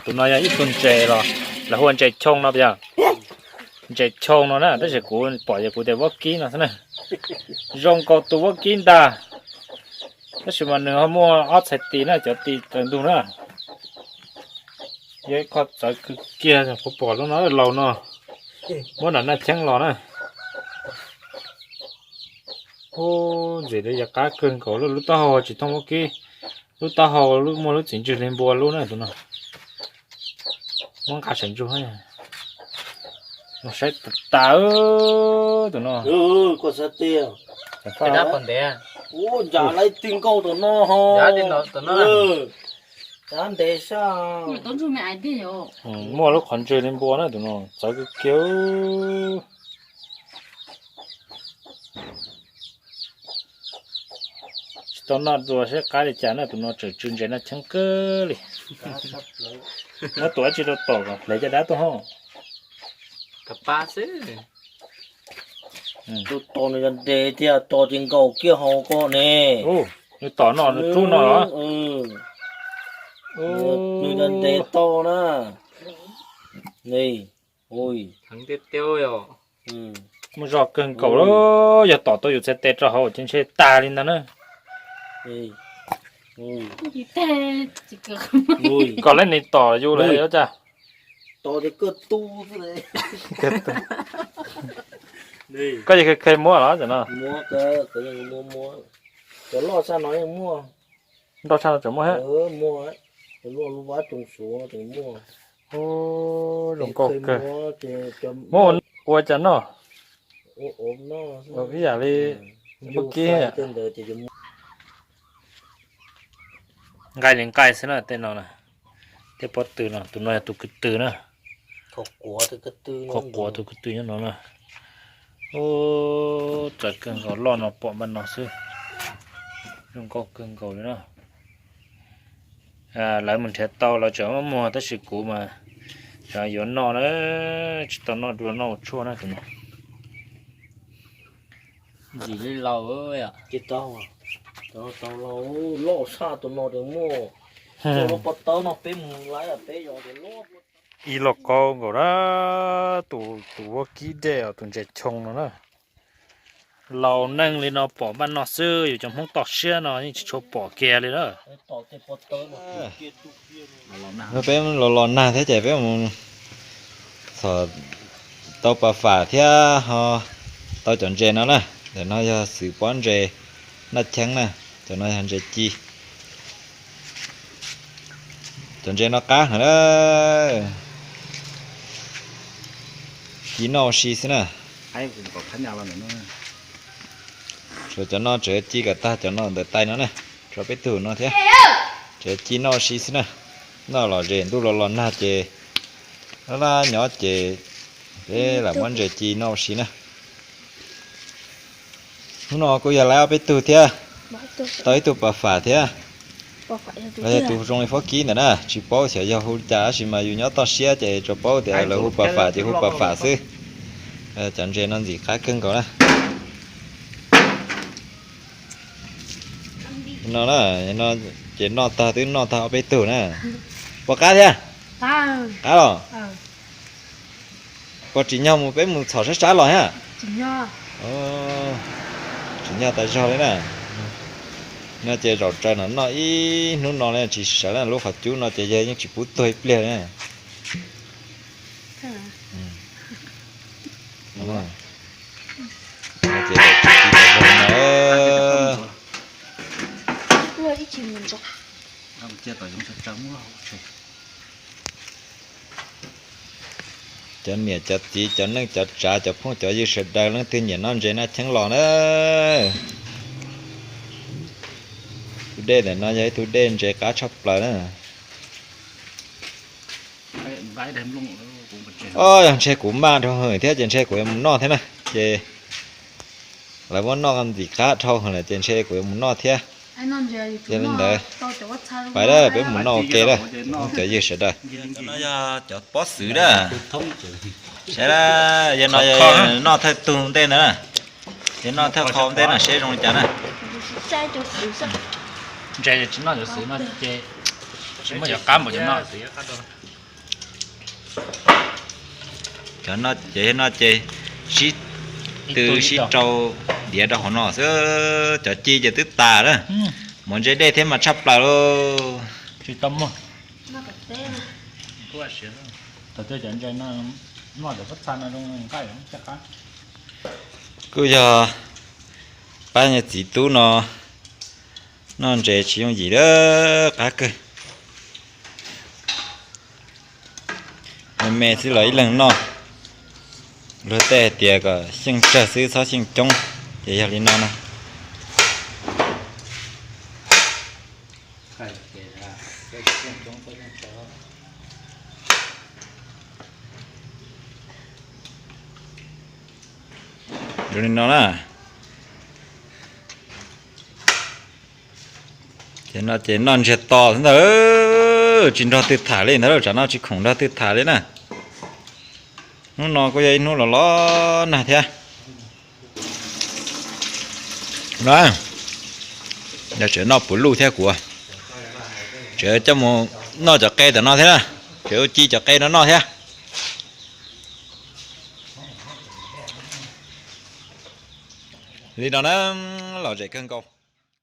Tus no yog ib tug ntses los lawv hu ua ntses choo no yog. Ntses choo no na, tab sis kuv pom yog kuv tias vaub kib no xwb na. Zoo nkaus tus vaub kib ntag, tab sis mas nws ho muaj ob txhais tis na, cov tis tawm ntug na. Yog ib qho txawv kiag, kuv pom lub no laus no, muab nram Naj Cheeb los na. Ub, ntxim li yog qab kawg nkaus, lub taub hau tsis thooj vaub kib, lub taub hau lub muaj lub txiv ntswg li npua lub na tus no. Muab nqa sawv ntsug, mus saib tas tas tus no. Koj xav tias, ntsam lawv ti nkauj tom no ho. Ntev sab, muaj lub qhov ntswg li npua na tus no, txawv kiag kiag. Tsis tau noj dua seb qab li cas na, tus no tseem tsw ntses Naj Cheeb kawg li. Muab tus dab tsi rau tom kom hle caj dab tuaj ho. Tus tom nws yog ntev tiag, tom ces nkaus kiag hauv ko ne. Nws tom no, nws rub no los? Nws yog ntev tau na. Muaj zog kawg nkaus, yog tom tau yus txhais tes rau hauv ces ntshe tag li ntag na. Kom leej niag tom yus lawm yuav cas? Koj yeej kheev kheev muab los cov no? Nrau tshaj no tseem muaj thiab. Zoo nkauj kawg. Muab ua cas noj? Ua ib yam li vaub kib. Nqaij li nqaij xwb na tej no na. Tej pob tw no, tus no yog tus ko tw na. Qhov quav tus ko tw nyob no na. Ub, txawv kawg nkaus, loj no pom npaj no xwb. Zoo nkauj kawg nkaus li na. Lawv mus nrhiav tau lawv tseem muab muag tab sis kuv mas tseem yuav noj na, tsis tau noj dua noj ua tshuaj na tus no. Ntxim li laus. Tau laus, loj saj tus no ces muaj. Lub pob tawb no peb mus lawm peb yos ces loj. Ib lauj kaub nkaus na, tus, tus vaub kib dej os, tus ntses choo no na. Laus neej li no pom npaj no xwb, yus cov Hmoob toj siab no yeej tsis tshua pom kiag li na. Peb los los nag thiab ces peb mus txhom tau pas fam thiab ho tau cov ntses no na. Ntawm no yog xwm pob ntses Naj Cheeb na, cov no yog ntses ci. Cov ntses no qab heev na, ci noj ua si xwb na. Tshuav cov no tseem ci kom tag cov no ntawm tais no na, tso peb tug no thiab. Tseem ci noj ua si xwb na, noj lom zem ntuj los los nag ces laj laj nyob ces peb lam muab ntses ci noj ua si na. Hnub no kuj yog lawv ob peb tug thiab, tau ib tug pas fam thiab. Los yog tus zoo li vaub kib ntawm na, tsis paub xyov yog hu li cas tab sis mas yus nyob toj siab ces tsuas paub tias lawv hu pas fam ces hu pas fam xwb. Cov ntses no ntxim qab kawg nkaus na. No na, ces noj tag twb noj tag ob peb tug na. Puas qab thiab? Qab los? Puas tsim nyog mus peb mus txhom sab sab los thiab? Tsim nyog tas zog li na. No ces zaum tsaws no noj ib hnub no li tsis sawv na, lub qhov cub no ces yawg yeej tsis pub tuag ib pliag li na. Cov niam cov txiv cov neej cov tsav cov phooj cov ywg sawv daws leej twg nyiam noj ntses Naj Cheeb los na. Tus dej ntawm no yog ib tug dej ntses qab tshaj plaws na. Yog ntshe kuv maj dhau heev thiab ces ntshe kuv yuav mus noj thiab na. Ces lawv muab noj ntxim qab dhau heev lawm ces ntshe kuv yuav mus noj thiab. Yog li ntawd, pais lawm peb mus noj ua ke lawm, cov ywg sawv daws. Cov no yog cov pob xwm na. Saib, yog no noj thawj tug ntej ntawd na. Ces noj thawj qho ntej no seb zoo li cas na. Ntses tsis noj cov xwm no ces tsis muaj cov qab npaum cov no. Cov no ces yog no ces sib tw sib rau diav rau hauv no xwb, cov ci ces twb tas lawm. Muaj ntse dej thiab mas tshaj plaws lauj. Kuj yog pab niag txiv tub no noj ntses tsis yooj yim lawm, qab kawg. Me me xwb los ib leeg noj. Luag tej hais tias kom xyeej tsawg xwb txhob xyeej coob, ces yog li no na. Zoo li no na. Ces no ces noj ntsiag to xwb ntag, tsis nrog twg tham li ntag, tsam no tsis khoom nrog twg tham li na. Hnub no kuj yog ib hnub los los nag thiab. Yog tseem noj puv luj thiab kuv, tseem coj mus noj cov qe tom no thiab, tseem ua ci cov qe no noj thiab. Li no na, lom zem kawg nkaus.